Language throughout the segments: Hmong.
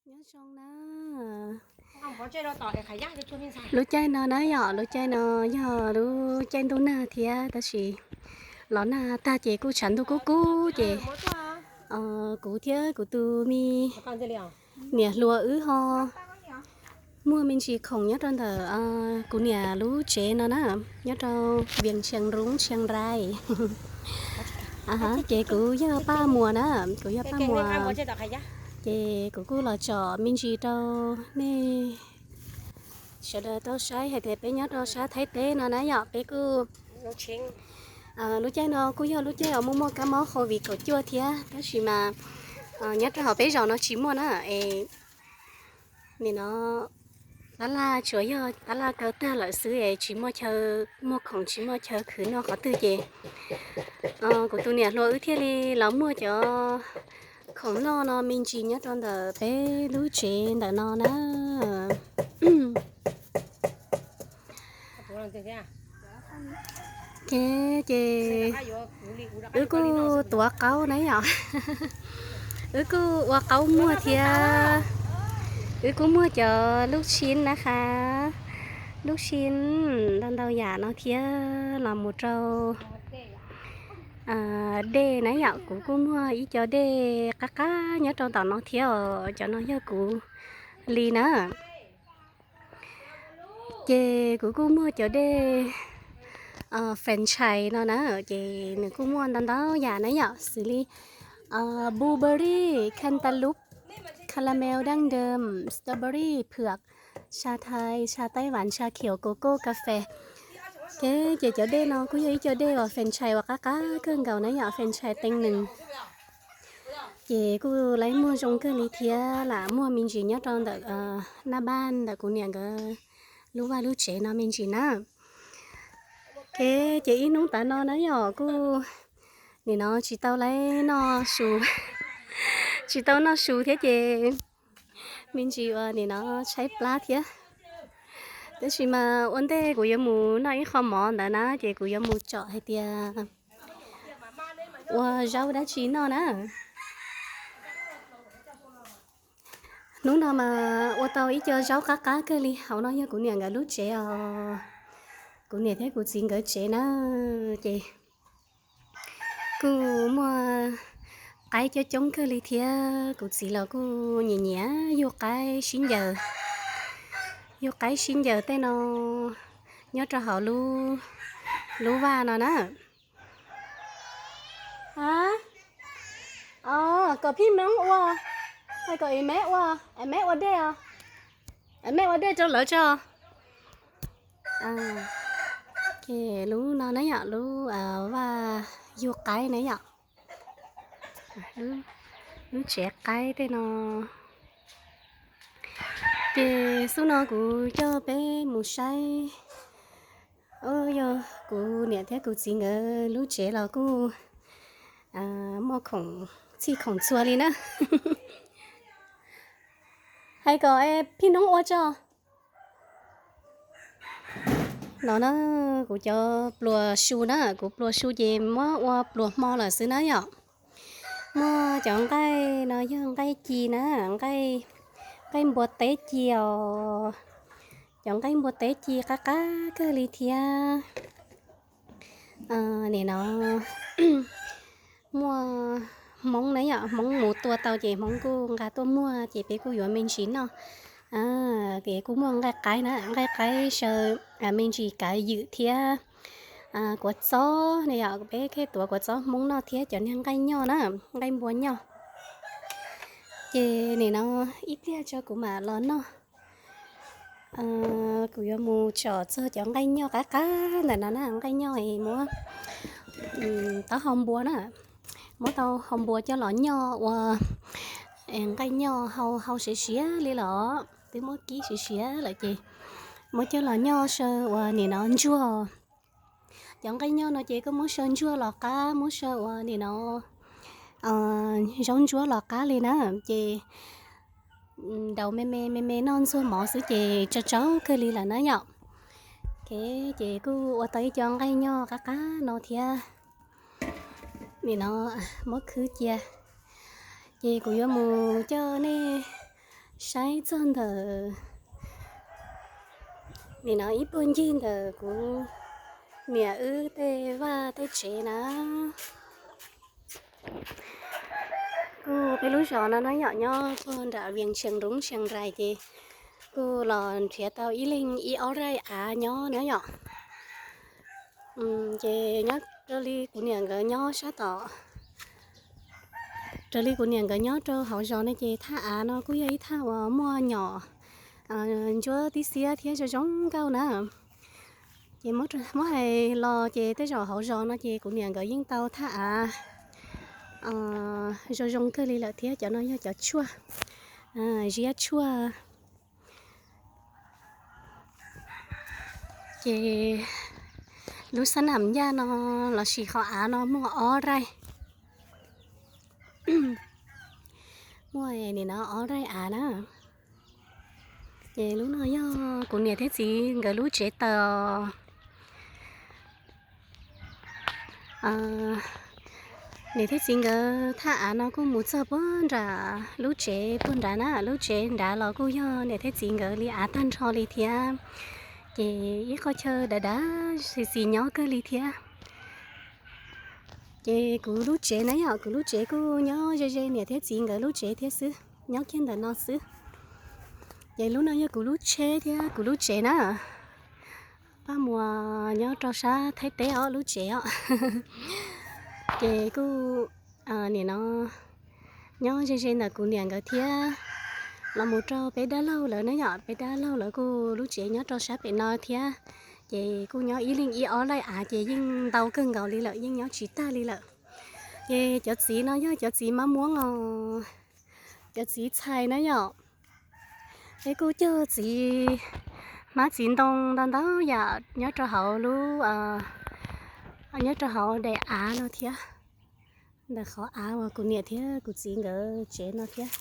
Nyob zoo na. Lub caij no na yom, lub caij no yog lub caij ntuj nag thiab tab sis los nag tag ces kuj tshav ntuj kub kub ces kuv thiab kuv tus me niam hluas wb ho muaj me ntsis khoom nyob rau ntawm kuv niam lub tsev no na, nyob rau Vias Tshias Ruv Tshias Rais. Ces kuv yog Paj Muas na, kuv yog Paj Muas. Ces kuv kuj los tsom me ntsis rau nej sawv daws tau saib hais tias peb nyob rau sab Thaib teb no na yom, peb kuj, lub caij no kuj yog lub caij uas muaj muaj kab mob Covid kaum cuaj thiab tab sis mas nyob rau hauv peb zos no tsis muaj na. Es nim no tab laj tsuas yog tab laj kaw tag lawm xwb es tsis muaj chaw, muaj khoom tsis muaj chaw khwv noj qhov twg ces kuv tus niam hluas wb thiaj li los muag cov khoom noj no me ntsis nyob rau ntawm peb lub tsev ntawm no na. Ces wb kuj tuav qaub na yom. Wb kuj ua qaub muag thiab. Wb kuj muag cov lub sib na ha, lub sib ntau ntau yam no thiab los mus rau dej na yom. Kuv kuj muag ib co dej qab qab nyob rau tom no thiab os. Cov no yog kuv li na. Ces kuv kuj muag cov dej franchise no na, ces nws kuj muaj ntau ntau yam na yom, xws li blueberry, cantaloupe, caramel, dav dawm, strawberry, phwm, tsa Thaib, tsa Taib Vam, tsa khiav, coco, cà phê. Ces cov dej no kuj yog ib co dej uas franchise uas qab qab kawg nkaus na yom, franchise teej nees. Ces kuj laib muag zoo kawg li thiab, lam muag me ntsis nyob rau ntawm naj npab ntawm kuv niam nkawd lub vaj lub tsev no me ntsis na. Ces ib hnub tav no na yom kuj nim no tsis tau laib noj su, tsis tau noj su thiab ces me ntsis uas nim no tshaib plab thiab. Tab sis mas ua ntej kuv yuav mus noj ib qho mov ntawd na ces kuv yuav mus tsom hais tias ua zaub dab tsi noj na. Hnub no mas ua tau ib co zaub qab qab kawg li. Hauv no yog kuv niam nkawd lub tsev os, kuv niam thiab kuv txiv nkawd tsev na. Ces kuj muaj qaib coob coob kawg li thiab, kuv txiv los kuj nyiam nyiam yug qaib sib ncaws, yug qaib sib ncaws tej no nyob rau hauv lub vaj no na. Kom phij mloob ua, kom es meb ua, es meb ua dej os, es meb ua dej rau lawv tso. Lub no na yom, lub vaj yug qaib na yom, lub tsev qaib tej no. Ces xub no kuv coj peb mus saib, yog kuv niam thiab kuv txiv nkawd lub tsev los kuj muaj khoom, txhij khoom txhua li na. Hais kom phij noob ua tso. No na, kuv cov pluas su na, kuv pluas su ces muab ua pluas hmo lawm xwb na yom. Muaj cov nqaij no yog nqaij ci na, nqaij npua teb ci os. Cov nqaij npua teb ci qab qab kawg li thiab. Nim no muaj hmoob na yom, hmoob mus tua tau ces hmoob kuj nqa tuaj muag ces peb kuj yuav me ntsis noj. Ces kuj muaj nqaij qaib na, nqaij qaib saw me ntsis kav ywm thiab kuav txob na yom, peb thiaj tuav kuav txob hmoob noj thiab cov niag nqaij nyoj na, nqaij npua nyoj. Ces nim no ib pliag tso kuv mam los noj. Kuv yuav mus tsom txog cov nqaij nyoj qab qab ntawm no na, nqaij nyoj es muab taub hau npua na, muab taub hau npua coj los nyoj ua nqaij nyoj hau, hau siav siav li los twb muab kib siav siav lawm ces muab coj los nyoj saw ua nim no ntsuag. Cov nqaij nyoj no ces koj muab saw ntsuag los qab, muab saw ua nim no zaub ntsuab los qab li na. Ces ntaus me me me me noj ntxuag mov xwb ces tsau tsau kawg li lawm na yom. Ces kuj ua tau ib co nqaij nyoj qab qab no thiab. Nim no muab khwb cia. Ces kuv yuav mus coj nej Saib txog ntawm nim no ib puag ncig ntawm kuv niam wb tej vaj tej tsev na. Kuj peb lub zos no na yom, nyob puag nram Vias Tsias Roob Tsias Rais ces kuj los nrhiav tau ib leeg ib ob daim av nyob na yom. Ces nyob raws li kuv niam nkawd nyob sab tom, raws li kuv niam nkawd nyob rau hauv zos no ces thaj av no kuj yog ib thaj uas muaj nyom ntsuab tib xiab thiab zoo zoo nkauj na. Ces muab hais los ces tej zaum hauv zos no ces kuv niam nkawd yeej tau thaj av zoo zoo kawg li lawm thiab. Cov no yog cov tshuaj, ziab tshuaj. Ces lub xab nam ncaj no lossis qhov av no muaj ob daim, muaj nim no ob daim av na. Ces lub no yog kuv niam thiab txiv nkawd lub tsev taws. Niam thiab txiv nkawd thaj av no kuj mus txog puag nram lub tsev puag nrad na, lub tsev nrad los kuj yog niam thiab txiv nkawd li av tag nrho li thiab. Ces ib qho chaw dav dav xis xis nyob kawg li thiab. Ces kuv lub tsev na yom, kuv lub tsev kuj nyob ze ze niam thiab txiv nkawd lub tsev thiab xwb, nyob kiag ntawm no xwb. Ces lub no yog kuv lub tsheb thiab kuv lub tsev na. Paj Muas nyob rau sab Thaib teb os, lub tsev os. Ces kuj nim no nyob ze ze ntawm kuv niam nkawd thiab, los mus rau peb dab laug lawv na yom, peb dab laug lawv kuj lub tsev nyob rau sab pem no thiab. Ces kuj nyob ib leeg ib ob laij av ces yeej ntau kawg nkaus li lawm, yeej nyob tsis tag li lawm. Ces cov txiv no yog cov txiv mab muab os, cov txiv txhais na yom. Peb kuj cog txiv hmab txiv ntoo ntau ntau yam nyob rau hauv lub, nyob rau hauv daim av no thiab, ntawm qhov av uas kuv niam thiab kuv txiv nkawd tsev no thiab.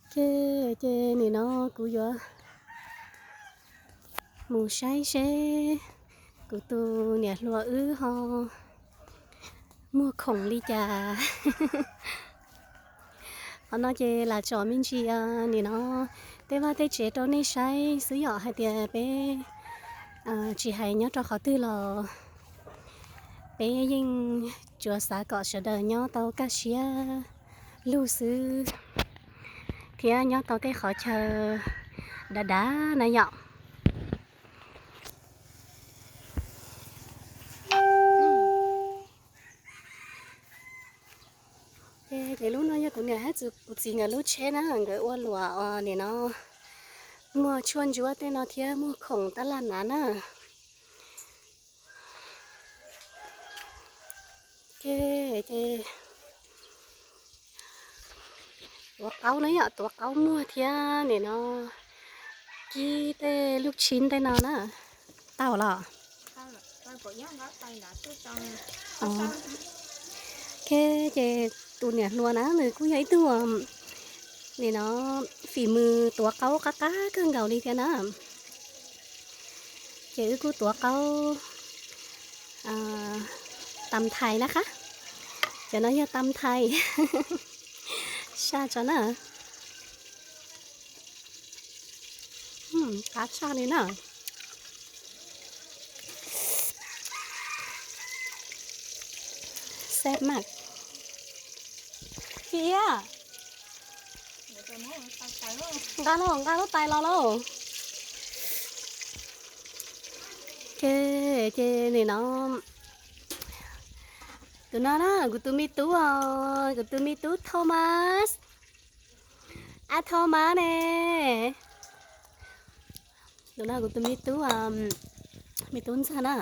Ok, ces nim no kuv yuav mus saib seb kuv tus niam hluas wb ho muag khoom li cas. Qhov no ces lam tsom me ntsis nim no tej vaj tej tsev rau nej saib xwb yom, hais tias peb tsis hais nyob rau qhov twg los peb yeej tsuas xav kom sawv daws nyob tau kaj siab lug xwb, thiab nyob tau tej qhov chaw dav dav na yom. Ces lub no yog kuv niam thiab kuv txiv nkawd lub tsheb na, nkawd ua luam os, nim no muag tshuaj ntsuab tej no thiab muag khoom tab laj nav na. Ok, ces tuav qaub na yom, tuav qaub muag thiab nim no kib tej lub tshib tej no na. Tau los? Ok, ces tus niam hluas na nws kuj yog ib tug nim no fim mws tuav qaub qab qab kawg nkaus li thiab na. Ces wb kuj tuav qaub tam thais na qab. Cov no yog tam thais. Saj tso na. Qab tshaj li na. Xab maj. Cia, nqa lauj, nqa lub tais los lauj. Ok, ces nim no tus no na kuv tus me tub os, kuv tus me tub Thomas. A Thomas ne. Tus no kuv tus me tub, me tub ntxawg na.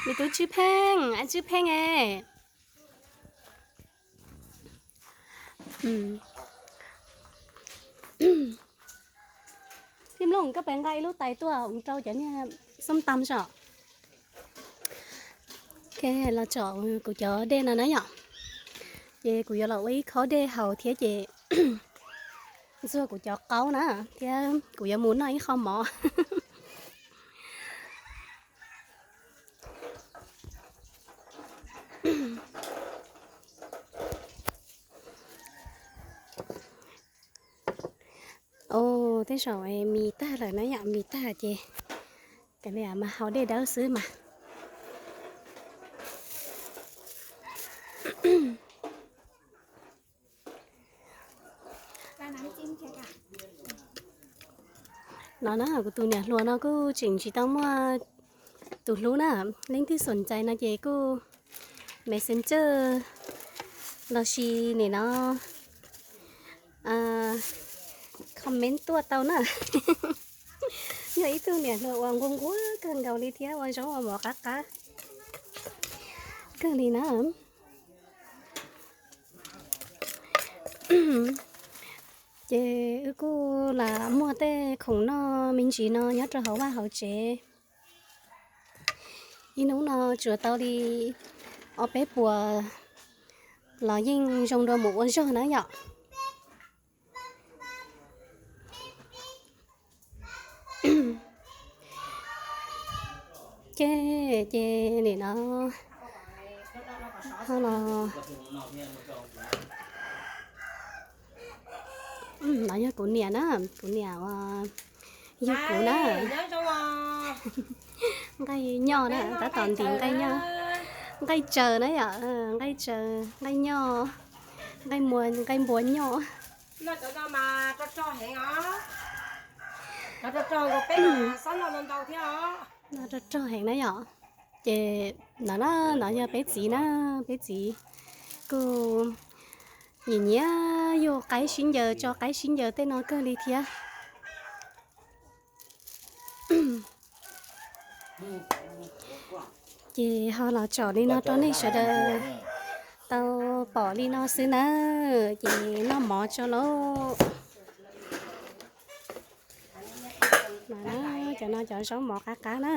Me tub Tswj Pheej, a Tswj Pheej e. Tij Mloog, koj pab nqa ib lub tais tuaj ua rau cov niag xoob tam tso. Ok, los tsom kuv cov dej no na yom. Ces kuv yuav los ua ib khob dej haus thiab ces ntxuag kuv cov qaub na, thiab kuv yuav mus noj ib qho mov. Ua, tej zaum mis tag lawm na yom, mis tag ces kav liam mas haus dej dawb xwb mas. No na, kuv tus niam hluas no kuj tseem tsis tau muaj tus hlub na, leej twg xom ntxais no ces kuj messenger los sis nim no comment tuaj tau na. Yog ib tug niam hluas uas nquag nquag kawg nkaus li thiab ua zaub ua mov qab qab kawg li na. Ces wb kuj lam muag tej khoom noj me ntsis no nyob rau hauv vaj hauv tsev. Ib hnub no tsuas tau li ob peb puas los yeej zoo dua mus ua zog na yom. Ces, ces nim no ho los, no yog kuv niam na, kuv niam uas yug kuv na. Nqaij nyoj na, tab tom ntim nqaij nyoj, nqaij tsaws na yom, nqaij tsaws, nqaij nyoj, nqaij npua nyoj. Noj rog rog heev na yom. Ces no na, no yog peb txiv na, peb txiv kuj nyiam nyiam yug qaib sib ncaws, tso qaib sib ncaws tej no kawg li thiab. Ces ho los tsom li no rau nej sawv daws tau pom li no xwb na. Ces noj mov tso lauj. Cov no cov zaub mov qab qab na.